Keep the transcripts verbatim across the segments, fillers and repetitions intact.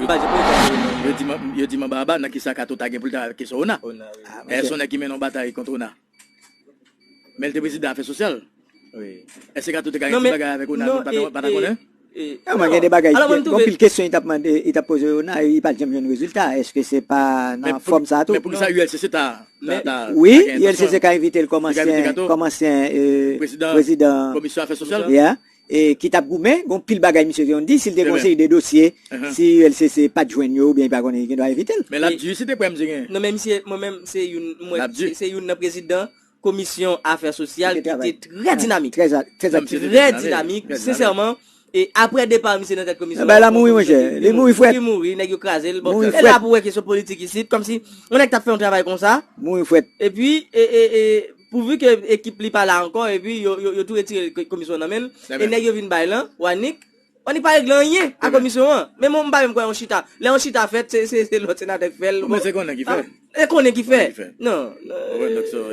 Yo di, man- yo di manba anba nan kisa Kato ta gen pou l ta kesyon Ona. Ona, wi. Èske se yon nèg ki mennen yon batay kont Ona? Men l te prezidan afè sosyal. Wi. Èske Kato te ka gen ti bagay avèk Ona, nou pa ta konnen? Non, mwen gen de bagay, gen anpil kesyon li t ap mande, li t ap poze Ona, li pa t janm jwenn rezilta. Èske se pa nan fòm sa a tou? Men poukisa U L C C ta, ta, ta, wi, U L C C ka envite l kòm ansyen, kòm ansyen prezidan komisyon afè sosyal? Yeah. E ki t ap goumen, gon pil bagay misye te konn di, si l te gon seri de dosye, si U L C C pa t jwenn yo, oubyen li pa konnen, li gen dwa envite l. Men l ap di, si te prè, m di gen. Non, men misye, mwen menm, se youn, mwen, se, se youn nan prezidan komisyon afè sosyal ki te trè dinamik. Trè, trè aktif. Trè dinamik, sensèman. E apre depa misye nan tèt komisyon an, bay la mouri, monchè. Li mouri frèt. Li mouri, nèg yo kraze l. Bon, e la pou wè kesyon politik isit, kòmsi yon nèg t ap fè yon travay konsa. Mouri frèt. Epi, e, e, e, pouvi ke ekip li pa la ankò, epi yo, yo, yo tou retire komisyon nan men l, e nèg yo vin bay lan, Wanik, Wanik pa regle anyen a komisyon an. Men mwen, m pa menm kwè yon chita. Lè yon chita fèt, se, se, se lòt senatè k fè l. Bon, men se konnen ki fè. E konnen ki fè. Non, non,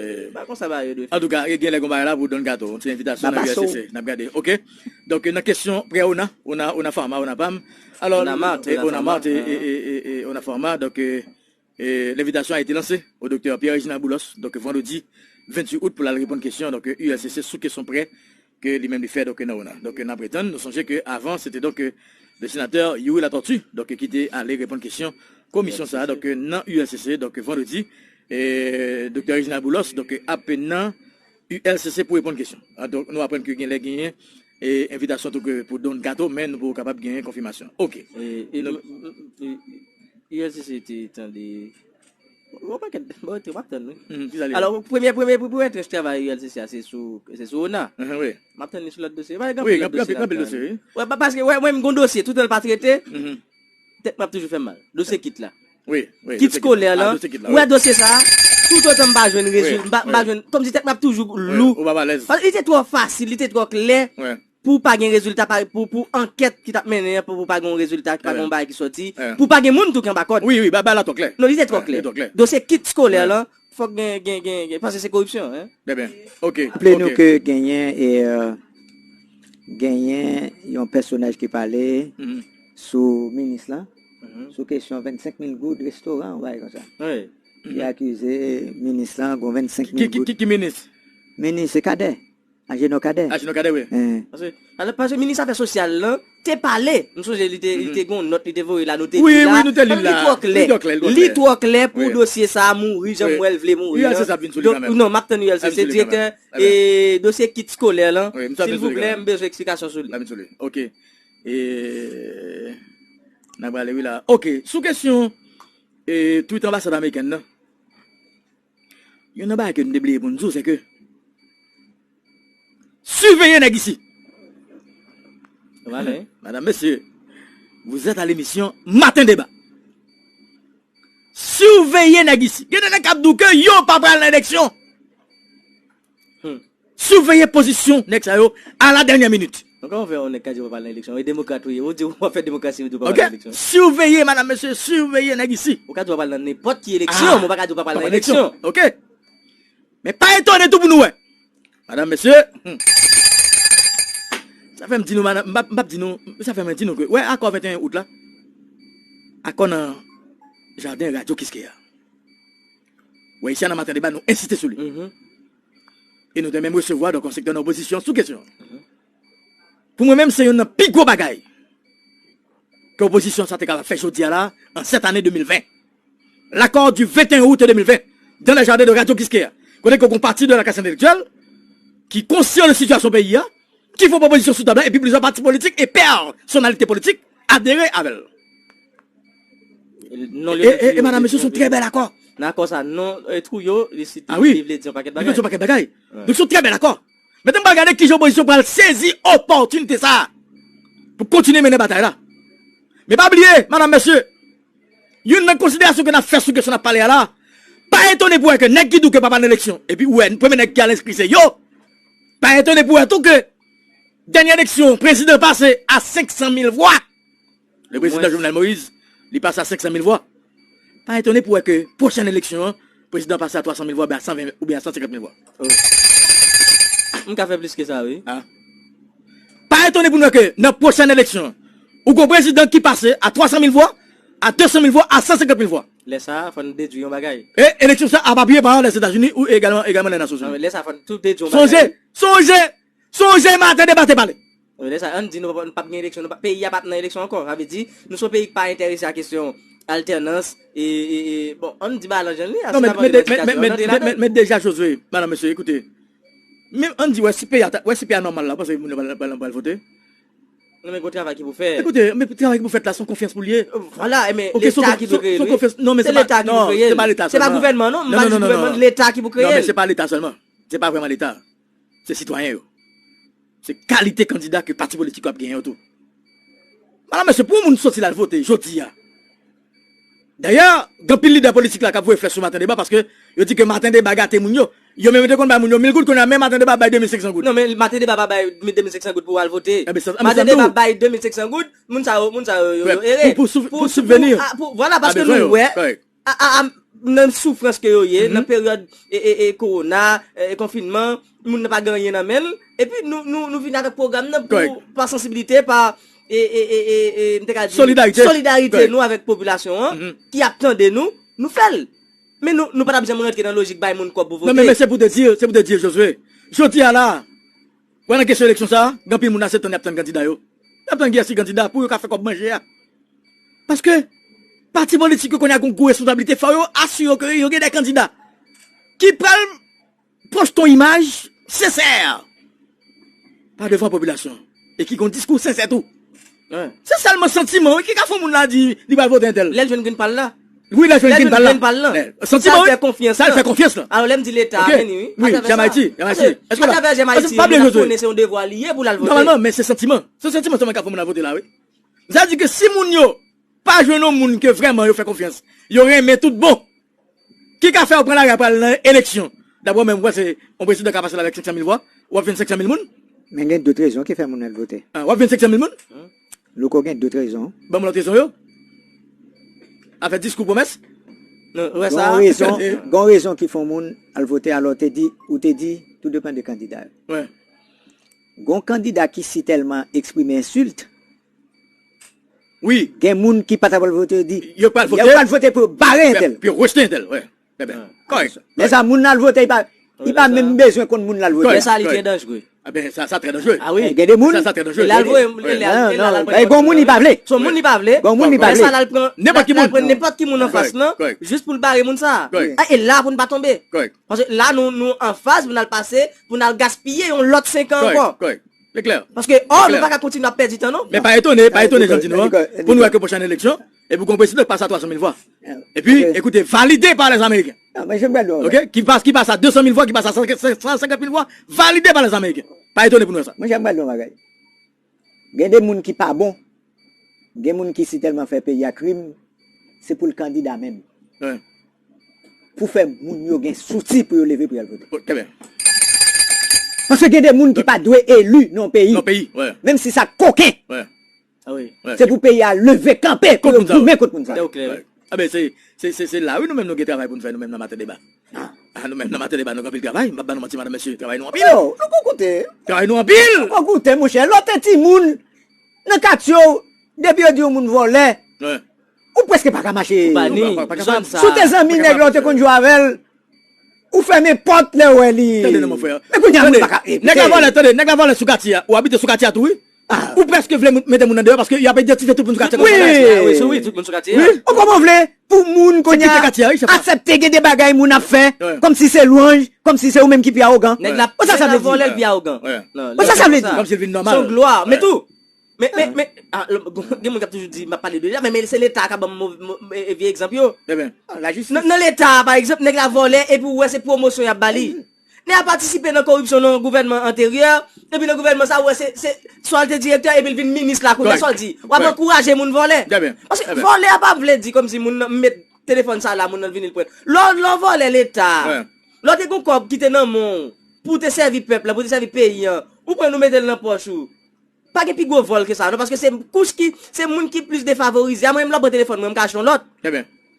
e, pa konsa bagay yo dwe fèt. Antouka, gen lè gon bagay la pou Don Kato, yon ti envitasyon nan U L C C, n ap gade. Oke. Donk, nan kesyon prè Ona, Ona, Ona Pharma, Ona Pam. Alò, Ona Mart, e, Ona Pharma, e, e, e, e, Ona Pharma, donk, e, e, l'invitation a été lancée au docteur Pierre Réginald Boulos, donk, vandredi venntuit out pou l al reponn kesyon, donk, U L C C sou kesyon prè ke li menm li fè, donk, nan Ona. Donk, n ap retann, nou sonje ke avan, se te, donk, le senatè Youri Latortue, donk, ki te ale reponn kesyon komisyon sa a, donk, nan U L C C, donk, vandredi, e, doktè Reginald Boulos, donk, ap nan U L C C pou reponn kesyon. A, donk, nou aprann ke gen lè genyen, e, envitasyon tou ke pou Don Kato, men nou poko kapab genyen konfimasyon. Oke. E, e, nou, m, m, m, e, U L C C te tande. Bon, pakèt, bon, te, w ap tann, wi. Hmm, ki sa li ye? Alò, premye, premye, premye, premye tranch travay U L C C a, se sou, se sou Ona. Ahan, wi. M ap tann li sou lòt dosye. Pa gen anpil dosye ladan. Wi, gen anpil dosye, wi. Wi, pa, paske, wè, mwen, m gon dosye, toutan l pa trete, tèt mwen ap toujou fè m mal. Dosye kit la. Wi, wi, kit skolè la. Dosye kit la, wi. Ou wè dosye sa a? Toutotan m pa jwenn rezil-, m pa, m pa jwenn, kòmsi tèt mwen ap toujou lou. Ou pa alèz. Paske li te twò fasil, li te twò klè. Wi. Pou pa gen rezilta, pa, pou, pou ankèt ki t ap mennen an, pou, pou pa gen yon rezilta, ki pa gen yon bagay ki sòti, pou pa gen moun tou ki anba kòd. Wi, wi, ba, ba la twò klè. Non, li te twò klè. Li twò klè. Dosye kit skolè lan, fòk gen, gen, gen, gen, paske se koripsyon, en. Byen, byen. Oke. Raple nou ke genyen, e, euh, genyen yon pèsonaj ki pale sou minis lan, sou kesyon vennsenk mil goud restoran, yon bagay konsa. Wi. Li akize minis lan, gon vennsenk mil goud. Ki, ki, ki, ki minis? Minis, se Kadè. Ajenò Kadè. Ajenò Kadè, wi. Paske, paske minis afè sosyal lan te pale. M sonje li te, li te gon nòt, li te voye la, nou te li la. Wi, wi, nou te li la. Li twò klè. Li twò klè pou dosye sa a mouri jan m wè l vle mouri an. U L C C ap vin sou li kanmenm. Donk, non, m ap tann U L C C, direktè, e, dosye kit skolè lan. Silvouplè, m bezwen eksplikasyon sou li. L ap vin sou li. Oke. E, n ap prale, wi, la. Oke, sou kesyon, e, tweet anbasad amerikèn nan. Youn nan bagay ke nou te bliye pou n di w, se ke siveye nèg isi. Madanm, mesye, vous êtes à l'émission Maten Deba. Siveye nèg isi. Gen de nèg k ap di w ke yo pa pral nan eleksyon. Siveye pozisyon nèg sa yo à la dernière minute. Donk, kòman fè yon nèg ka di w pa pral nan eleksyon? E demokrat ou ye, ou di w ap fè demokrasi, ou di w pa pral nan eleksyon. Siveye, madanm, mesye, siveye nèg isi. Ou ka di w pa pral nan nenpòt ki eleksyon, men ou pa ka di w pa pral nan eleksyon. Oke. Men pa etone tou pou nou wè. Madanm, mesye, hmm. Sa fè m di nou, madanm, m p ap, m p ap di nou, sa fè mwen di nou ke, wè, akò venteyen out la, akò nan jaden Radyo Kiskeya. Wè, isi a nan Maten Deba, nou ensiste sou li. E nou te menm resevwa, donk, yon sektè nan opozisyon sou kesyon an. Pou mwen menm, se youn nan pi gwo bagay ke opozisyon sa te kapab fè jodi a la, an sèt ane de mil ven. L'accord du vingt et un août deux mille vingt, dans le jardin de Radio Kiskeya. Kote ke gon pati de la classe intellectuelle ki konsyan de sitiyasyon peyi a, ki fè pwopozisyon sou tab la, epi plizyè pati politik e pèsonalite politik adere avè l. E, e, e, madanm, mesye, se yon trè bèl akò. Nan akò sa, non, e, Trouillot, li site, li vle di yon pakèt bagay. Li vle di yon pakèt bagay. Donk, se yon trè bèl akò. Mentnan, m pral gade kijan opozisyon pral sezi opòtinite sa a pou kontinye mennen batay la. Men pa bliye, madanm, mesye, youn nan konsiderasyon ke n ap fè sou kesyon n ap pale a la, pa etone pou wè ke nèg ki di w ke pa pral nan eleksyon, epi ou wè, premye nèg ki al enskri se yo. Pa etone pou wè tou ke dènye eleksyon, prezidan pase a senk san mil vwa. Le président Jovenel Moïse, li pase a senk san mil vwa. Pa etone pou wè ke pwochèn eleksyon an, prezidan pase a twa san mil vwa, oubyen a san ven, oubyen a san senkant mil vwa. M ka fè plis ke sa, wi. Pa etone pou nou wè ke nan pwochèn eleksyon an, ou gon prezidan ki pase a twa san mil vwa, a de san mil vwa, a san senkant mil vwa. Lè sa a, fò n dedwi yon bagay. E eleksyon sa a ap apiye pa Lèzetazini ou egalman, egalman lè Nasyonzini. Lè sa a, fò n tou dedwi yon bagay. Sonje, sonje, sonje, maten deba te pale. Lè sa a, ann di nou p ap gen eleksyon, nou p ap, peyi a p ap nan eleksyon ankò. Sa vle di, nou se yon peyi ki pa enterese a kesyon altènans, e, e, e, bon, ann di bagay lan jan l ye, non, men, men, men, men, men, men deja, Josué, madanm, mesye, ekoute. Men ann di, wè, si peyi a, wè, si peyi a nòmal la, w panse moun yo pral, pral, pral vote? Non, men gon travay ki pou fèt. Ekoute, men travay ki pou fèt la, se yon konfyans pou l ye. Vwala, e men Leta ki dwe kreye l, wi. Se Leta ki pou kreye l. Se pa gouvènman, non, m pa di gouvènman, Leta ki pou kreye l. Non, men se pa Leta sèlman. Se pa vrèman Leta. Se sitwayen yo. Se kalite kandida ke pati politik yo ap genyen yo tou. Madanm, mesye, pou yon moun soti l al vote jodi a, dayè, gen anpil lidè politik la k ap voye flèch sou Maten Deba paske yo di ke Maten Deba gate moun yo. Yo menm yo te konn bay moun yo mil goud, kounye a men Maten Deba bay de mil senk san goud. Non, men Maten Deba pa bay de mil senk san goud pou w al vote. Maten Deba bay de mil senk san goud, moun sa yo, moun sa yo, yo, yo ere. Pou, pou, pou sibveni. Vwala, paske nou wè, a, a, a, nan soufrans ke yo ye, nan peryòd, e, e, e, kowona, e, konfinman, moun nan pa gen anyen nan men l, epi nou, nou, nou vin avèk pwogram nan pou, pa sansibilite, pa, e, e, e, e, e, m te ka di, solidarite nou avèk popilasyon an, ki ap tande nou, nou fè l. Men nou, nou pa t ap janm rantre nan lojik bay moun kòb pou vote. Non, men, men se pou te di, se pou te di, Josué. Jodi a la, wè nan kesyon eleksyon sa a, gen anpil moun ase tann y ap tann kandida yo. Y ap tann kiyès ki kandida pou yo ka fè kòb manje a. Paske pati politik yo kounye a gen gwo responsablite, fò yo asire yo ke yo gen de kandida ki pral pwoste yon imaj sensè pa devan popilasyon e ki gen yon diskou sensè tou. Se sèlman santiman wi ki ka fè yon moun la di li pral vote entèl. Lè l jwenn grenn pa l la. Wi, lè l jwenn grenn pa l la. Santiman wi. Sa l fè konfyans lan. Alò lè m di Leta a vini wi. Wi, Jèm Ayiti, Jèm Ayiti. Èske w la? Atravè Jèm Ayiti, moun ap konnen se yon devwa li ye pou l al vote. Nòmalman, men se santiman. Se santiman sèlman k ap fè moun la vote la wi. Sa di ke si moun yo pa jwenn yon moun ke vrèman yo fè konfyans, yo renmen tout bon, ki ka fè yo pran lari a pral nan eleksyon? Dabò menm, w wè se yon prezidan ka pase la avèk senk san mil vwa, w ap jwenn senk san mil moun? Men gen dòt rezon ki fè moun al vote. W ap jwenn senk san mil moun? Louko, gen dòt rezon. Ban m lòt rezon yo. Afè diskou, pwomès? Gon rezon, gon rezon ki fè yon moun al vote, alò te di, ou te di, tou depann de kandida yo. Gon kandida ki si tèlman eksprime ensilt, wi, gen moun ki pa ta pral vote yo di, yo pral vote pou yo bare entèl, pou yo rejte entèl, wi. Kòrèk. Lè sa moun nan al vote, li pa, li pa menm bezwen konn moun nan al vote. Lè sa li trè danjre. Eben sa, sa trè danjre. A wi. Gen de moun. Sa, sa trè danjre. Lè al voye, lè al pran. Gon moun li pa vle. Son moun li pa vle. Gon moun li pa vle. Lè sa l al pran, nenpòt ki moun, nenpòt ki moun anfas lan, jis pou l bare moun sa. E la pou n pa tonbe. Paske la nou, nou anfas pou n al pase, pou n al gaspiye yon lòt senk an ankò. Kòrèk. Se klè. Paske, ò, nou pa ka kontinye ap pèdi tan non. Men pa etone, pa etone jan m di nou an, pou nou wè ke pwochèn eleksyon, epi gon prezidan k pase a twa san mil vwa. Epi, ekoute, valide pa lèzameriken. Oke? Ki pase, ki pase a de san mil vwa, ki pase a san senkant mil vwa, valide pa lèzameriken. Pa etone pou nou wè sa. Mwen, jan m pral di yon bagay. Gen de moun ki pa bon. Gen moun ki si tèlman fè peyi a krim, se pou l kandida menm. Pou fè moun yo gen sousi pou yo leve pou y al vote. Paske gen de moun ki pa dwe eli nan yon peyi. Menm si sa koken. Se pou peyi a leve kanpe pou yo goumen kont moun sa yo. Eben, se, se, se, se la wi nou menm nou gen travay pou n fè nou menm nan Maten Deba. A, nou menm nan Maten Deba nou gen anpil travay. M p ap ba nou manti, madanm, mesye, travay nou anpil. Yo, nou poko koute. Travay nou anpil. Nou poko koute, monchè. Lè w te timoun, nan katye w, depi yo di yon moun vòlè, ou prèske pa ka mache. Si w te zanmi nèg la, w te konn jwe avè l, ou fèmen pòt lè w wè li. Tande non, mon frè. Men kounye a, moun pa ka, nèg la vòlè, tande, nèg la vòlè sou katye a. Ou abite sou katye a tou, wi. Ou prèske vle mete moun nan deyò paske y ap idantifye tout moun sou katye a kòm vòlè. Wi, wi, tout moun sou katye a. Ou kòman w vle pou moun kounye a aksepte gen de bagay moun ap fè, kòmsi se lwanj, kòmsi se ou menm ki pi awogan? Nèg la, nèg la vòlè l pi awogan. Ou sa sa vle di? Kòmsi l vin nòmal. Se yon glwa. Men tou, men, men, men, gen moun k ap toujou di, m ap pale de Leta, men, men se Leta a k ap ban m vye egzanp yo. Nan, nan Leta a, pa egzanp, nèg la vòlè epi ou wè se pwomosyon y ap ba li. Nèg la patisipe nan koripsyon nan yon gouvènman anteryè, epi nan gouvènman sa, ou wè se, se, swa l te direktè epi l vin minis la kounye a, sa w di? W ap ankouraje moun vòlè. Paske vòlè a pa vle di kòmsi moun nan met telefòn sa la, moun nan vini l pran. Lè w, lè w vòlè Leta, lè w te gon kòb ki te nan men w pou w te sèvi pèp la, pou w te sèvi peyi an, ou pran l ou mete l nan pòch ou. Pa gen pi gwo vòl ke sa non, paske se kouch ki, se moun ki plis defavorize a. Mwen menm lè w pran telefòn mwen, m ka achte yon lòt.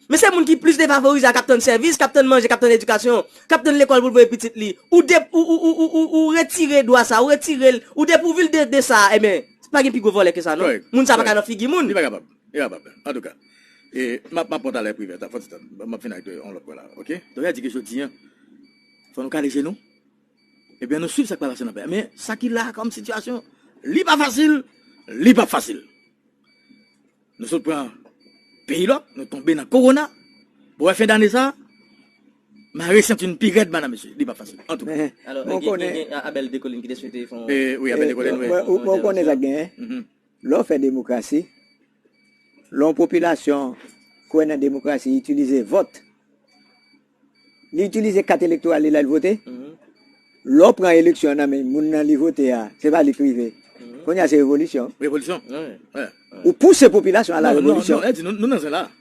Men se moun ki plis defavorize a k ap tann sèvis, k ap tann manje, k ap tann edikasyon, k ap tann lekòl pou l voye pitit li. Ou de, ou, ou, ou, ou, ou, ou retire dwa sa, ou retire l, ou depouvri l de, de sa, enben, pa gen pi gwo vòlè ke sa non. Moun sa pa ka nan figi moun. Li pa kapab. Li pa kapab. Antouka. E m ap, m ap pran talè privè, fò ti tann. M ap fin ak yon lòt pwen la, oke? Donk, sa di ke jodi a, fò nou kale je nou. Ebyen, nou swiv sa k pral pase nan peyi a. Men, sa ki la kòm sitiyasyon, li pa fasil, li p ap fasil. Nou sot pran peyi lòk, nou tonbe nan kowona. Bon, wè fen dane sa, mare senti n pi rèd, madan mesye. Li p ap fasil. Antouka. Alò, gen, gen Abel Decoline ki te swete fè yon. E, wi, Abel Decoline, wi. Mwen konnen sa k genyen. Lè w fè demokrasi, lè yon popilasyon kwè nan demokrasi, itilize vòt, li itilize kat elektoral li la, li vote. Lè w pran eleksyon an nan men moun nan li vote a, se pa li k rive. Kounye a se revolisyon. Revolisyon. Wi. Ou pouse popilasyon a la revolisyon.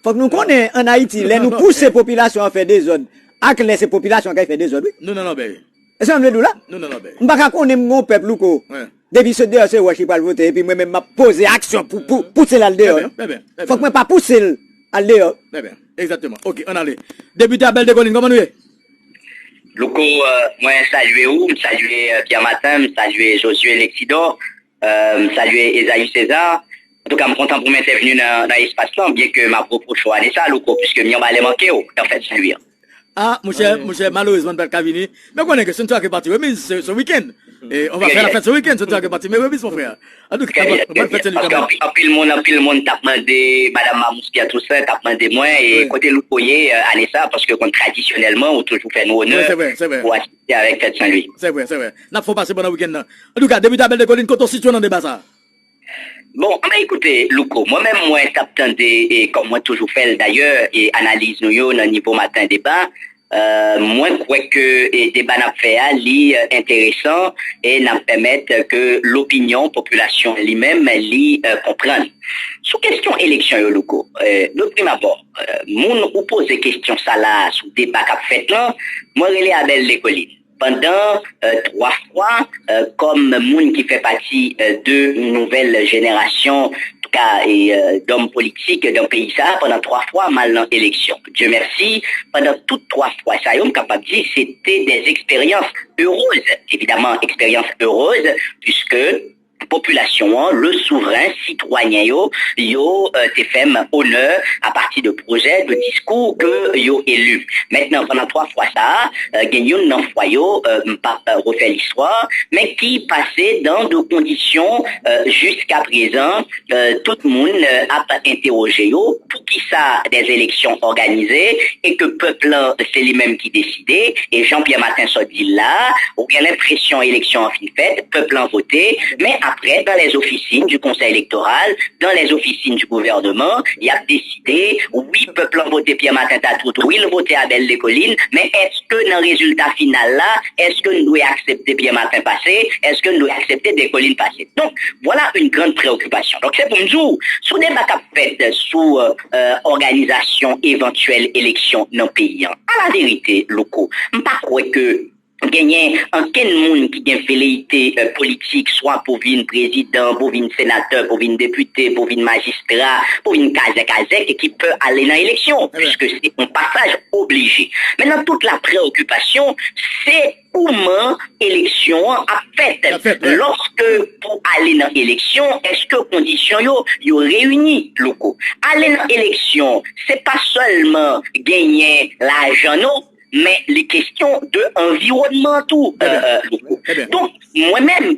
Fòk nou konnen an Ayiti, lè nou pouse popilasyon an fè dezòd, ak lè se popilasyon an k al fè dezòd, wi. Nou nan lòbèy. E sa m vle di w la? Nou nan lòbèy. M pa ka konnen m gen yon pèp, Louko. Depi sot deyò se wòch li pral vote, epi mwen menm m ap poze aksyon pou pouse l al deyò. Fòk mwen pa pouse l al deyò. Egzakteman. Ok, ann ale. Depite Abel Decoline, kòman nou ye? Louko, mwen salye ou, m salye Pierre Martin, m salye Josué Lexidor, m salye Esaü César. Antouka, m kontan pou m entèvni nan espas lan, byenke m ap repwoche w ane sa, Louko, piske m yon balè manke w nan fèt Sen Lwi an. Ah, monchè, monchè, malerezman, m pa t ka vini. Men konnen ke Sen Lwi a pati remiz se wikenn. E on va fè la fèt se wikenn, Sen Lwi a pati men remiz, mon frè. Antouka, bòn fèt Sen Lwi kanmenm. Anpil moun, anpil moun t ap mande, Madanm Mamouski a Tousen t ap mande mwen, e kote Louko ye ane sa, paske konn tradisyonèlman ou toujou fè nou onè pou asiste avèk fèt Sen Lwi. Se vre, se vre. N ap fè w pase pandan wikenn nan. Antouka, Depite Abel Decoline, kote w sitiye w nan deba sa a? Bon, anben ekoute, Louko, mwen menm mwen t ap tande, e kòm mwen toujou fè l dayè, e analiz nou yo nan nivo Maten Deba, mwen kwè ke e deba n ap fè a, li enteresan e n ap pèmèt ke lopinyon popilasyon an li menm li konprann. Sou kesyon eleksyon yo, Louko, de primabò, moun ou poze kesyon sa la sou deba k ap fèt lan, mwen rele Abel Decoline. Pandan twa fwa, kòm moun ki fè pati de nouvèl jenerasyon, antouka, dòm politik nan peyi sa a, pandan twa fwa m al nan eleksyon. Dye mèsi, pandan tout twa fwa sa yo, m kapab di se te des expériences heureuses. Evidaman, eksperyans erez, piske popilasyon an, le souvren, sitwayen yo, yo te fè m onè apati de pwojè, de diskou ke yo eli. Mentnan, pandan twa fwa sa a, gen youn nan fwa yo, m p ap refè listwa, men ki pase dan de kondisyon jiskaprezan tout moun ap entewoje yo, poukisa des élections organisées e ke pèp lan se li menm ki deside, e Jean Pierre Martin sot di l la, ou gen lenpresyon eleksyon an fin fèt, pèp lan vote, men apre dans les officines du Conseil électoral, dans les officines du gouvernement, y ap deside, wi pèp lan vote Pierre Martin Tatout, wi l vote Abel Decoline, men èske nan rezilta final la, èske n dwe aksepte Pierre Martin pase, èske n dwe aksepte Decoline pase? Donk, vwala yon grann preokipasyon. Donk, se pou m di w, sou deba k ap fèt sou òganizasyon evantyèl eleksyon nan peyi an, alaverite, Louko, m pa kwè ke genyen ankenn moun ki gen veleyite politik, swa pou vin prezidan, pou vin senatè, pou vin depite, pou vin majistra, pou vin kazèkazèk, ki pè ale nan eleksyon, piske se yon pasaj oblije. Mentnan, tout la preokipasyon, se kouman eleksyon an ap fèt. Lòske pou ale nan eleksyon, èske kondisyon yo, yo reyini, Louko? Ale nan eleksyon, se pa sèlman genyen lajan, non, men li kesyon de anviwònman tou, Louko. Donk, mwen menm,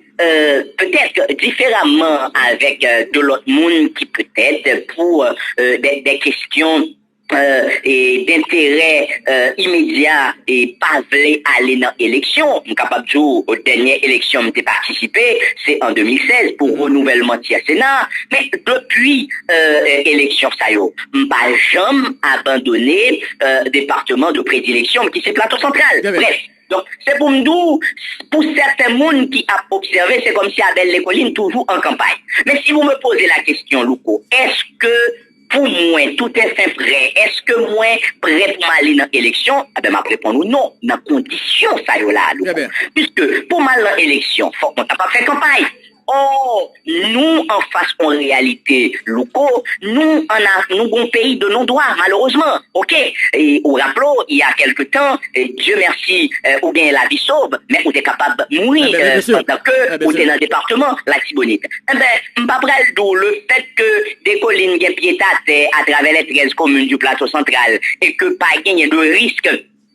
petèt diferaman avèk de lòt moun ki petèt pou de, de kesyon e denterè imedya e pa vle ale nan eleksyon. M kapab di w, dènye eleksyon m te patisipe, se an de mil sèz pou renouvèlman tyè Sena. Men depi eleksyon sa yo, m pa janm abandone depatman de predileksyon m ki se Plato Santral. Brèf, donk, se pou m di w, pou sèten moun ki ap obsève, se kòmsi Abel Decoline toujou an kanpay. Men si vous me posez la question, Louko, èske pou mwen, tout à fait vrai, èske mwen prè pou m ale nan eleksyon? Enben, m ap reponn ou non, nan kondisyon sa yo la, Louko. Piske pou m al nan eleksyon, fòk mwen kapab fè kanpay. Or, nou anfas yon reyalite, Louko, nou ann a, nou gon peyi de non dwa, malerezman. Oke, e, ou raple w, il y a quelque temps, e, Dieu merci, e, ou gen lavi sov, men ou te kapab mouri, e, pandan ke ou te nan depatman Latibonit. Enben, m pa pral di w le fèt ke Dekolin gen pye atè atravè les treize communes du Plateau Central e ke pa genyen de risk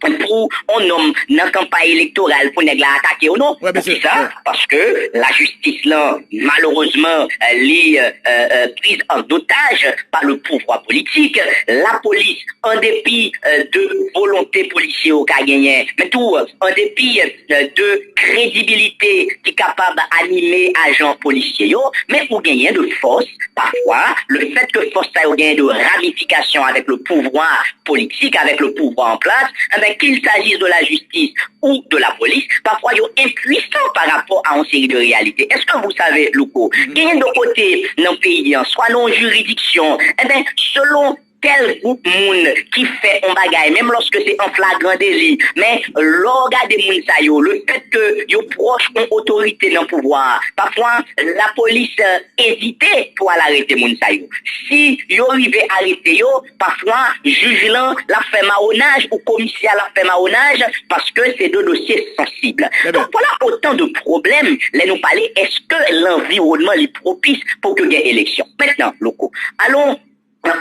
pou yon nonm nan kanpay elektoral pou nèg la atake w, non. Poukisa? Paske lajistis lan, malerezman, li, euh, euh, prise en otage par le pouvoir politique. Lapolis, an depi, euh, de volonte polisye yo ka genyen, men tou, euh, an depi, euh, de kredibilite ki kapab anime ajan polisye yo, men ou genyen de fòs, pafwa, le fèt ke fòs sa yo genyen de ramifikasyon avèk le pouvoir politique, avec le pouvoir en place, eh ben, qu'il s'agisse de la justice ou de la police, parfois yo enpuisan pa rapò a yon seri de reyalite. Èske vous savez, Louko, genyen de kote nan peyi an, swa nan yon jiridiksyon, eh ben, selon tèl gwoup moun ki fè yon bagay, menm lòske se an flagran deli, men lè w gade moun sa yo, le fèt ke yo pwòch yon otorite nan pouvwa a, pafwa, lapolis, euh, ezite pou al arete moun sa yo. Si yo rive arete yo, pafwa, jij lan, l ap fè mawonaj, ou komisè a, l ap fè mawonaj, paske se de dosye sansib. Donk, vwala otan de pwoblèm, lè nou pale, èske lanviwònman li pwopis pou ke gen eleksyon? Mentnan, Louko, alon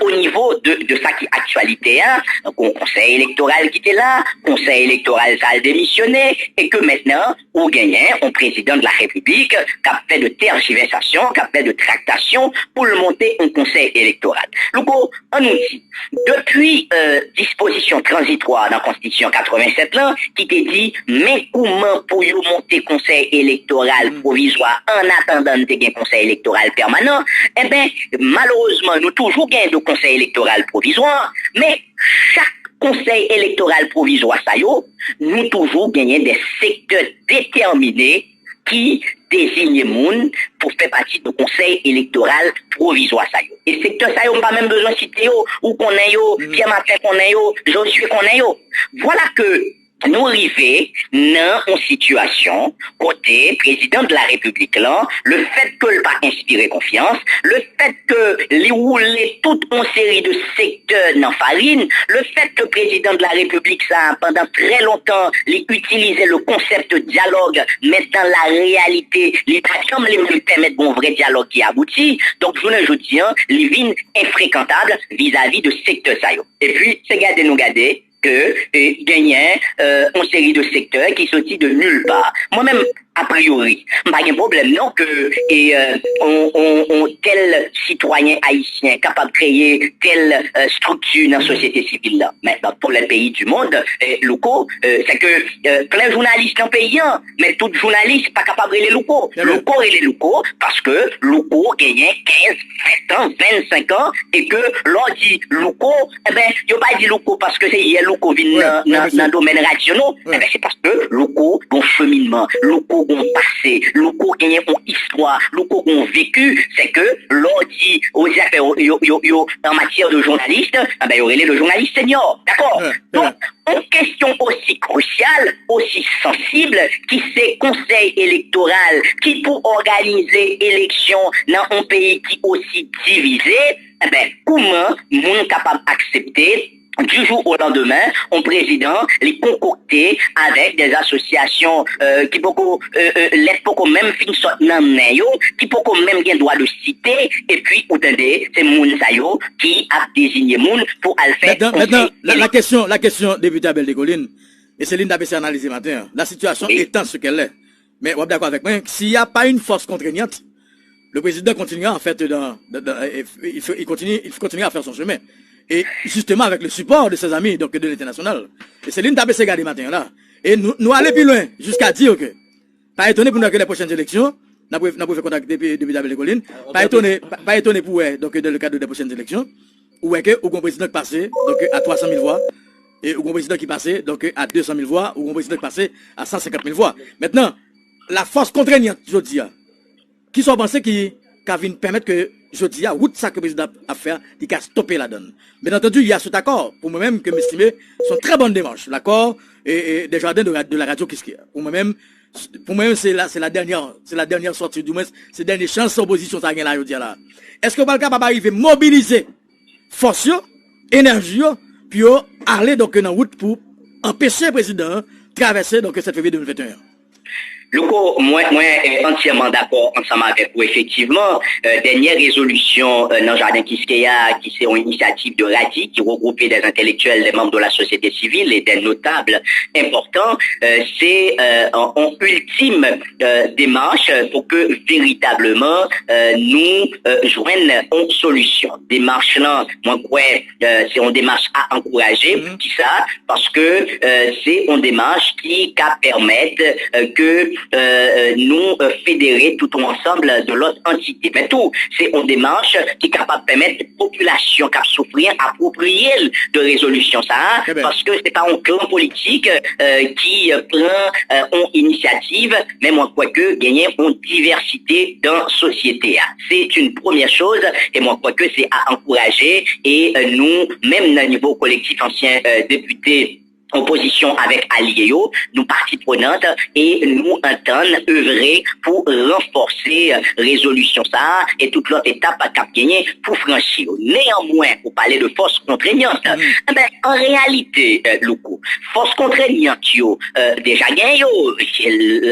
o nivo de, de sa ki aktyalite a, donk, yon konsèy elektoral ki te la, konsèy elektoral sa a demisyone, e ke mentnan, ou genyen yon prezidan de la repiblik k ap fè de tèjivèsasyon, k ap fè de traktasyon pou l monte yon konsèy elektoral. Louko, ann nou di, depi, euh, dispozisyon tranzitwa nan konstitisyon katrevennsèt lan, ki te di, men kouman pou yo monte konsèy elektoral pwovizwa an atandan n te gen konsèy elektoral pèmanan, enben, malerezman, nou toujou gen de konsèy elektoral pwovizwa, men chak konsèy elektoral pwovizwa sa yo, nou toujou genyen de sektè detèmine ki deziye moun pou fè pati de konsèy elektoral pwovizwa sa yo. E sektè sa yo, m pa menm bezwen site yo, ou konnen yo, Pierre Martin konnen yo, Josué konnen yo. Vwala ke nou rive nan yon sitiyasyon kote prezidan de la repiblik lan, le fèt ke l pa enspire konfyans, le fèt ke li woule tout yon seri de sektè nan farin, le fèt ke prezidan de la repiblik sa, pandan trè lontan, li itilize le konsèp dyalòg, men dan la reyalite, li pa janm li menm pèmèt gon vrè dyalòg ki abouti. Donk, jounen jodi an, li vin enfrekantab vizavi de sektè sa yo. Epi, se gade nou gade, ke, e, genyen, e, yon seri de sektè ki soti de nil pa. Mwen menm, a priyori, m pa gen pwoblèm non ke, e, e, on, on, on tèl sitwayen ayisyen kapab kreye tèl, e, estrikti nan sosyete sivil la. Men dans tous les pays du monde, e, Louko, e, se ke, e, plen jounalis nan peyi an, men tout jounalis pa kapab rele Louko. Louko rele Louko paske Louko genyen kenz, venntan, vennsenk an, e ke lè w di Louko, enben, yo pa di Louko paske se yè Louko vin nan, nan, nan domèn radyo, non. Enben, se paske Louko gon cheminman, Louko gon pase, Louko genyen yon istwa, Louko gon veki, se ke lè w di, o zafè yo, yo, yo, yo, an matyè de jounalis, enben, yo rele le jounalis senior. Dakò? Donk, yon kesyon osi krisyal, osi sansib, ki se konsèy elektoral, ki pou òganize eleksyon nan yon peyi ki osi divize, enben, kouman moun kapab aksepte, du jour au lendemain, yon prezidan, li konkokte avèk de asosyasyon, euh, ki poko, euh, euh, lèt poko menm fin sot nan men yo, ki poko menm gen dwa de site, epi ou tande, se moun sa yo ki ap deziye moun pou al fè konsèy eleksyon. Maintenant, maintenant, la, la question, la question, député Abel Descollines, et Céline ta eseye analize maten an, la situation étant ce qu'elle est. Mais w ap dakò avèk mwen, s'il y a pas une force contraignante, le président continuera en fait dans, dans, dans, il, il continue, il continuera à faire son chemin. Et justement avec le support de ses amis, donc de l'international. Et Céline ta eseye gade maten an la. Et nou, nou ale pi lwen, jusqu'à dire que, pa etone pou nou wè ke les prochaines élections, n ap, n ap refè kontak depi, depi Abel Descollines, pa etone, pa, pa etone pou wè, donc, dans le cadre des prochaines élections, ou wè ke ou gon prezidan ki pase, donc, à trois cent mille voix, e ou gon prezidan ki pase, donc, à deux cent mille voix, ou gon prezidan ki pase à cent cinquante mille voix. Maintenant, la force contraignante, jodi a, kisa w panse ki ka vin pèmèt ke jodi a, wout sa ke prezidan ap, ap fè a, li ka stope ladann? Bien entendu, il y a cet accord, pour moi-même, que m estime c'est une très bonne démarche, l'accord, e, e, Desjardins de, de la radio Kiskeya. Pour moi-même, Pou mwen menm, se la, se la dènyè, se la dènyè sòti, di mwens, se dènye chans opozisyon sa a gen la jodi a la. Èske yo pral kapab arive mobilize fòs yo, enèji yo, pou yo ale, donk, nan wout pou anpeche prezidan an travèse, donk, sèt fevriye de mil venteyen an? Louko, mwen, mwen, eh, antyèman dakò ansanm avèk ou, efektivman. Eh, dènyè rezolisyon, eh, nan Jaden Kiskeya, ki se yon inisyativ de RADDHI, ki regwoupe des intellectuels, des membres de la société civile et des notables importants, eh, se, eh, yon, yon iltim, eh, demach pou ke veritableman, eh, nou, eh, jwenn yon solisyon. Demach lan, mwen kwè, eh, se yon demach a ankouraje. Poukisa? Paske, eh, se yon demach ki ka pèmèt, eh, ke, eh, eh, nou, eh, federe tout yon ansanm de lòt antite. Men tou, se yon demach ki kapab pèmèt popilasyon k ap soufri an apwopriye l de rezolisyon sa a, paske se pa yon klan politik, eh, ki, eh, pran, eh, yon inisyativ, men mwen kwè ke genyen yon divèsite dan sosyete a. C'est une première chose, e mwen kwè ke se a ankouraje, e, eh, nou, menm nan nivo kolektif ansyen, eh, depite opozisyon avèk alye yo, nou pati prenant, e nou antann evre pou ranfòse rezolisyon sa a e tout lòt etap k ap genyen pou franchi yo. Neyanmwen, ou pale de fòs kontreyant. Enben, an reyalite, eh, Louko, fòs kontreyant yo, eh, deja gen yo.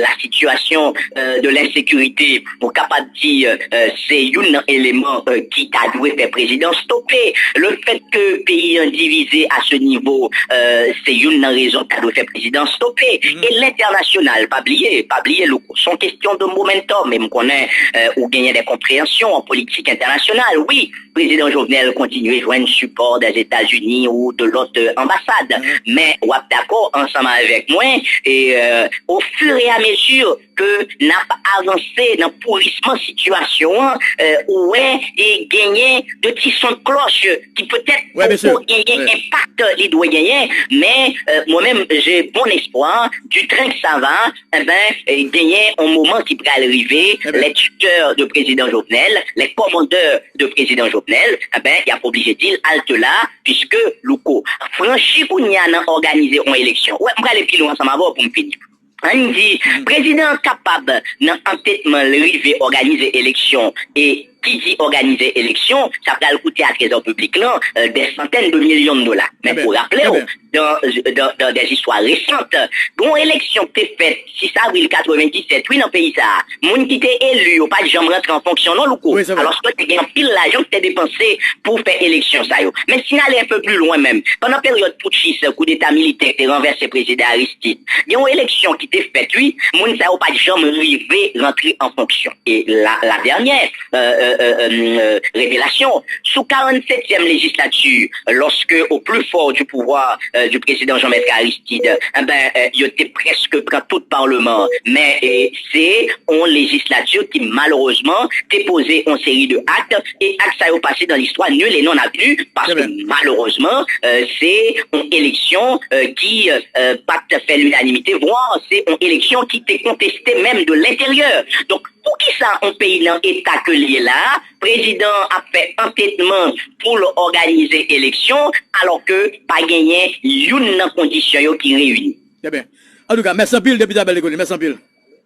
La sitiyasyon, eh, de lensekirite, ou kapab di, eh, se youn nan eleman, eh, ki ta dwe fè prezidan stope. Le fait que peyi an divize a se nivo, eh, se youn nan rezon ki ta dwe fè prezidan stope. E lentènasyonal, pa bliye, pa bliye, Louko, se yon kesyon de momentum, e m konnen, eh, ou genyen de konpreyansyon an politik entènasyonal. Wi, prezidan Jovenel kontinye jwenn sipò des États-Unis ou de lòt, eh, anbasad. Men, w ap dakò ansanm avèk mwen, e, eh, au fur et à mesure ke n ap avanse nan pourisman sitiyasyon an, eh, ou wè, e genyen de ti son de klòch ki petèt poko genyen enpak li dwe genyen, men, eh, mwen menm, j'ai bon espoir, du train que ça va, enben, eh, genyen yon moman ki pral rive, les tuteurs de président Jovenel, les commandeurs de président Jovenel, enben, y ap oblije di l, halte là, puisque, Louko, franchi kounye a nan òganize yon eleksyon. Wè, m prale pi lwen ansanm avè w pou m fini. Ann di, prezidan an kapab, nan antetman l, rive òganize eleksyon, e ki di òganize eleksyon, sa pral koute a trezò piblik lan, eh, des centaines de millions de dollars. Men pou raple w, dans, dans, dans des histoires récentes, gen yon eleksyon ki te fèt sis avril katrevenndisèt, wi, nan peyi sa a. Moun ki te eli yo pa t janm rantre an fonksyon, non, Louko. Alòske te gen anpil lajan ki te depanse pou fè eleksyon sa yo. Men si n ale un peu plus loin menm, pandan peryòd poutchis, koudeta militè ki te ranvèse prezidan Aristide, gen yon eleksyon ki te fèt, wi, moun sa yo pa t janm rive rantre an fonksyon. E la, la dènyè, euh, euh, euh, euh, revelasyon, sou karannsetyèm lejislati, lòske au plus fort du pouvoir, euh, du président Jean-Maître Aristide, enben, euh, yo te prèske pran tout palman, men, euh, se yon lejislati ki malerezman te poze yon seri de ak, e ak sa yo pase dans l'histoire, nul et non avenu, paske malerezman, euh, se yon eleksyon, euh, ki, euh, pa t fè linanimite, vwa se yon eleksyon ki te konteste menm de lenteryè. Donk, poukisa yon peyi nan eta ke l ye la, prezidan an ap fè antetman pou l òganize eleksyon, alòske pa genyen youn nan kondisyon yo ki reyini? Trè byen. Antouka, mèsi anpil, Depite Abel Descollines. Mèsi anpil.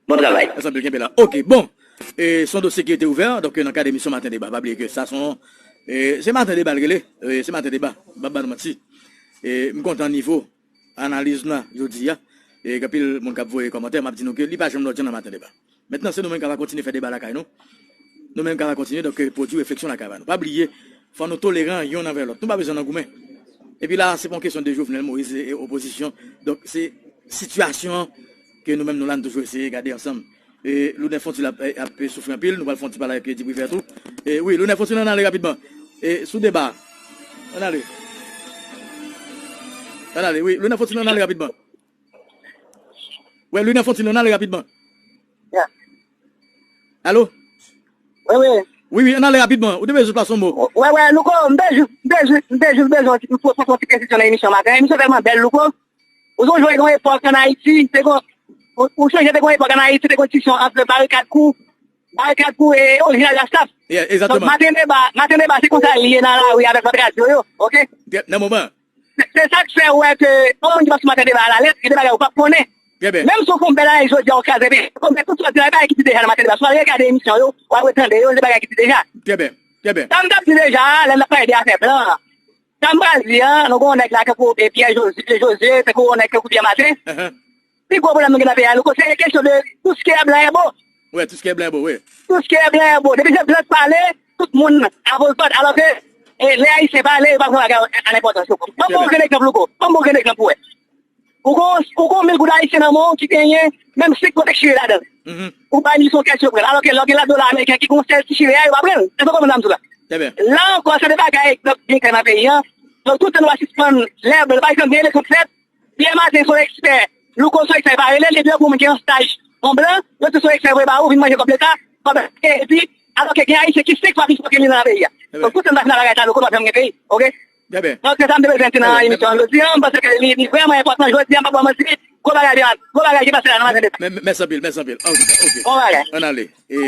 Bon travay. Mèsi anpil, kenbe la. Ok, bon. E, se yon dosye ki rete ouvè, donk, nan kad emisyon Maten Deba. Pa bliye ke sa se yon, e, se Maten Deba l rele. E, se Maten Deba. M p ap ba nou manti. E, m kontan nivo analiz nou la, jodi a. E, gen anpil moun k ap voye kòmantè, m ap di nou ke li pa janm lòt jan nan Maten Deba. Mentnan, se nou menm k ap kontinye fè deba lakay nou. Nou menm k ap kontinye, donk, pwodui refleksyon lakay pa nou. Pa bliye, fò nou toleran yonn anvè lòt. Nou pa bezwen nan goumen. Epi la, se pa yon kesyon de Jovenel Moïse e, e opozisyon. Donk, se sitiyasyon an ke nou menm nou la, nou toujou eseye gade ansanm. E Loudens Fontil ap, ap soufri anpil, nou pral fè yon ti pale avèk Dibri Vè tou. E wi, Loudens Fontil, ann ale rapidman. E sou deba. Ann ale. Ann ale, wi. Loudens Fontil, ann ale rapidman. Wi, Loudens Fontil, ann ale rapidman. Alo? Wi, wi. Wi, wi, ann ale rapidman. Ou te bezwen plas yon mo. Wi, wi, Louko, m te jis, m te jis, m te jis bezwen, m pou, pou, pou ti presizyon nan emisyon maten. Emisyon tèlman bèl, Louko. Ou sonje gen yon epòk ann Ayiti, te gen, ou, ou sonje te gen yon epòk ann Ayiti, te gen yon diskisyon ant Barikad Kou, Barikad Kou e Orijinal Rasta. Yeah, egzakteman. Donk, Maten Deba, Maten Deba, se konsa l ye nan lari avèk lòt radyo yo, oke? Nan moman. Se, se sa k fè w wè ke yon moun ki p ap sou Maten Deba alalèt, gen de bagay ou p ap konnen. Menm si w fè yon bèl analiz jodi a, w kraze peyi. Konbyen tout sòti nan bagay ki di deja nan maten deba. Si w al regade emisyon yo, w ap retande yo, se bagay ki di deja. Sa m t ap di deja a, lè n ap pale de afè blan an. Sa m pral di a, nou gen yon nèg la tankou Pierre José, tankou yon nèg tankou Pierre Martin. Pi gwo pwoblèm nou gen nan peyi a, Louko, se kesyon de tout ce qui est blanc est beau. Tout ce qui est blanc est beau, oui. Tout ce qui est blanc est beau. Depi se blan k pale, tout moun ap vòlvòt. Alò ke, e, lè Ayisyen pale, yo pa pran bagay a enpòtans, Louko. Ban m yon grenn egzanp, Louko. Ban m yon grenn egzanp pou wè. Ou gon, ou gon mil goud ayisyen nan men w ki genyen menm senk goud k chire ladan l. Ou bay li se yon kès yo pran. Alò ke lè w gen la dola ameriken ki gon sèl ti chire a, yo pa pran l. Èske w konprann sa m di w la? La ankò, se de bagay egzanp byen klè nan peyi a. Donk, tout tan nou pa sispann lè, pa egzanp, gen eleksyon k fèt, Pierre Martin se yon ekspè, Louko se yon ekspè, pa rele l, epi yon moun ki gen yon staj, yon blan, yo di se yon ekspè vre ba ou, vin manje kòb leta, kòb epi, alò ke gen ayisyen ki senk fwa plis fò ke li nan peyi a. Donk, tout tan nou pa fini bagay sa, Louko, nou p ap janm gen peyi, oke? Donk, se sa m te bezwen di nan emisyon an jodi a. M panse ke li, li vrèman enpòtan. Jodi a, m p ap ba w manti, gwo bagay, Bernard. Gwo bagay ki pase la nan maten de. Mèsi anpil, mèsi anpil. Bon bagay. Ann ale. E,